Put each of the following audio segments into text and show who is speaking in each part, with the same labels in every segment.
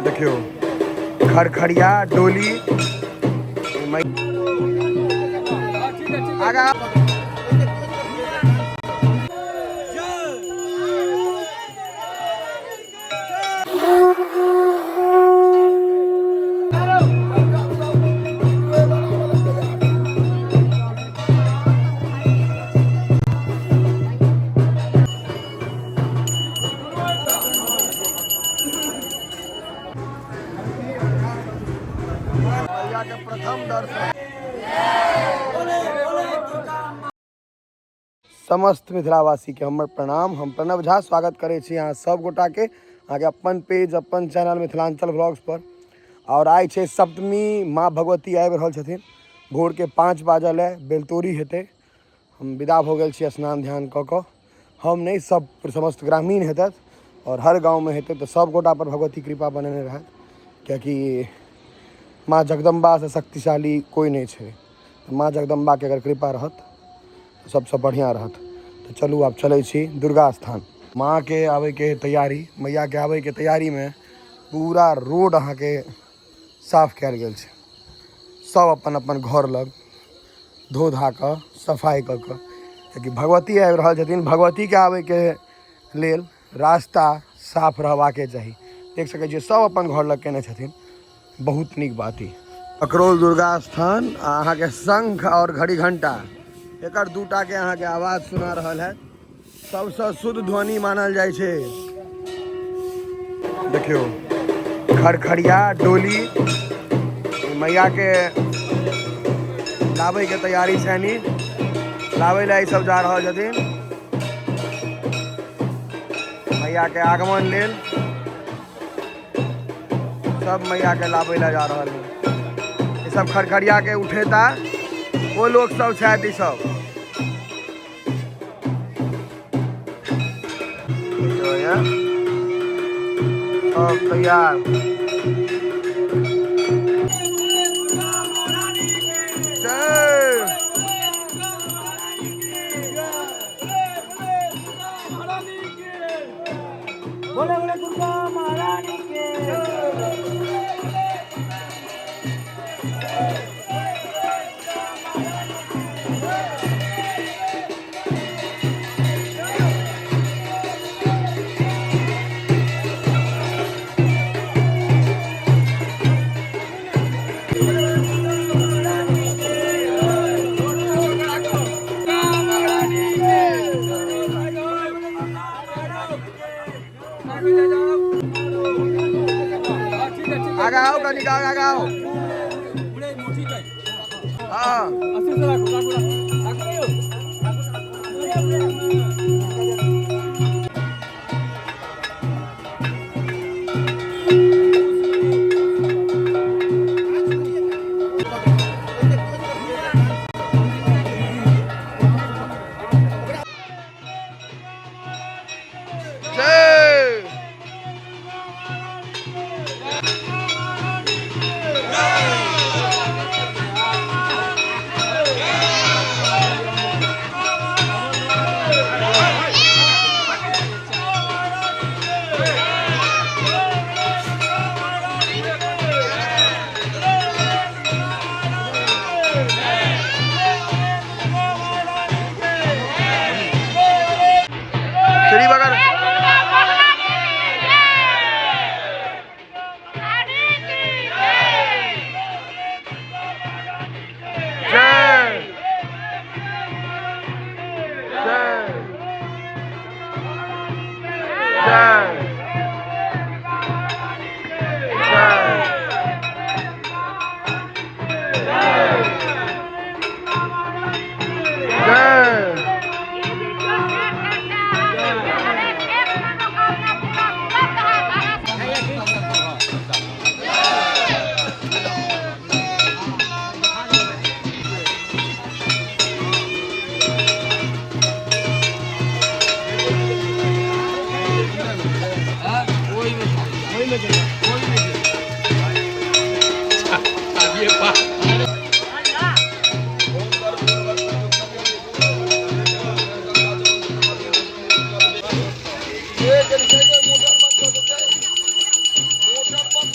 Speaker 1: देखियौ खड़खड़िया डोली आगा प्रथम दर्शन। समस्त मिथिलावासीके हमर प्रणाम। हम प्रणव झा स्वागत करै छी अहाँ सब गोटाके अहाँके अपन पेज अपन चैनल मिथिलांचल ब्लॉग्स पर। और आइ छै सप्तमी, माँ भगवती आबि रहल छथिन। भोर के 5 बाजल है, बेलतोरी हेतै। हम विदा भऽ गेल छी स्नान ध्यान कऽ कऽ। हम नहि, सब समस्त ग्रामीण हेतथि और हर गाँवमे हेतै, तऽ सब गोटा पर भगवती कृपा बनेने रहथि, कियाकि माँ जगदम्बासँ शक्तिशाली कोइ नहि छै। माँ जगदम्बाके अगर कृपा रहत तऽ सबसँ बढ़िआँ रहत। तऽ चलू आब चलै छी दुर्गा स्थान। माँके आबैके तैयारी, मैयाके आबैके तैयारीमे पूरा रोड अहाँके साफ कयल गेल छै। सब अपन अपन घर लग धो धा कऽ सफाइ कऽ कऽ, कियाकि भगवती आबि रहल छथिन। भगवतीके आबैके लेल रास्ता साफ रहबाके चाही। देख सकै छियै सब अपन घर लग केने छथिन, बहुत नीक बात ई। अकरौल दुर्गा स्थान आ अहाँके शंख और घड़ी घंटा, एकर दूटा के अहाँके आवाज सुना रहल है। सबसँ शुद्ध ध्वनि मानल जाइ छै। देखियौ खड़खड़िया डोली मैया के लाबै के तैयारी छनि, लाबै लए ई सब जा रहल छथिन मैया के आगमन लेल। सब मैया के लाबै लए जा रहल है। ई सब खड़खड़िया के उठेता ओ लोग सब छथि। ई सब सब तैयार। जय
Speaker 2: बोले बोले दुर्गा महारानी के।
Speaker 1: आगा आओ, कनी आगा आओ। हाँ जय। श्री बगर जय जय जय जय जय।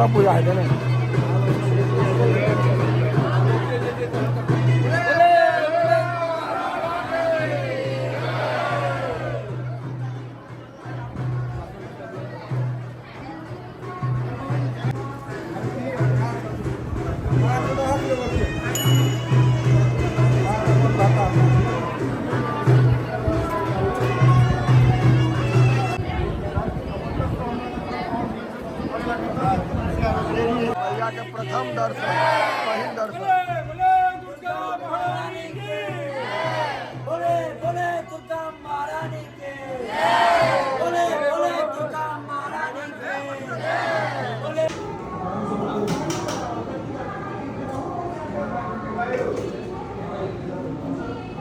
Speaker 1: ओतऽ पूजा हेतै ने।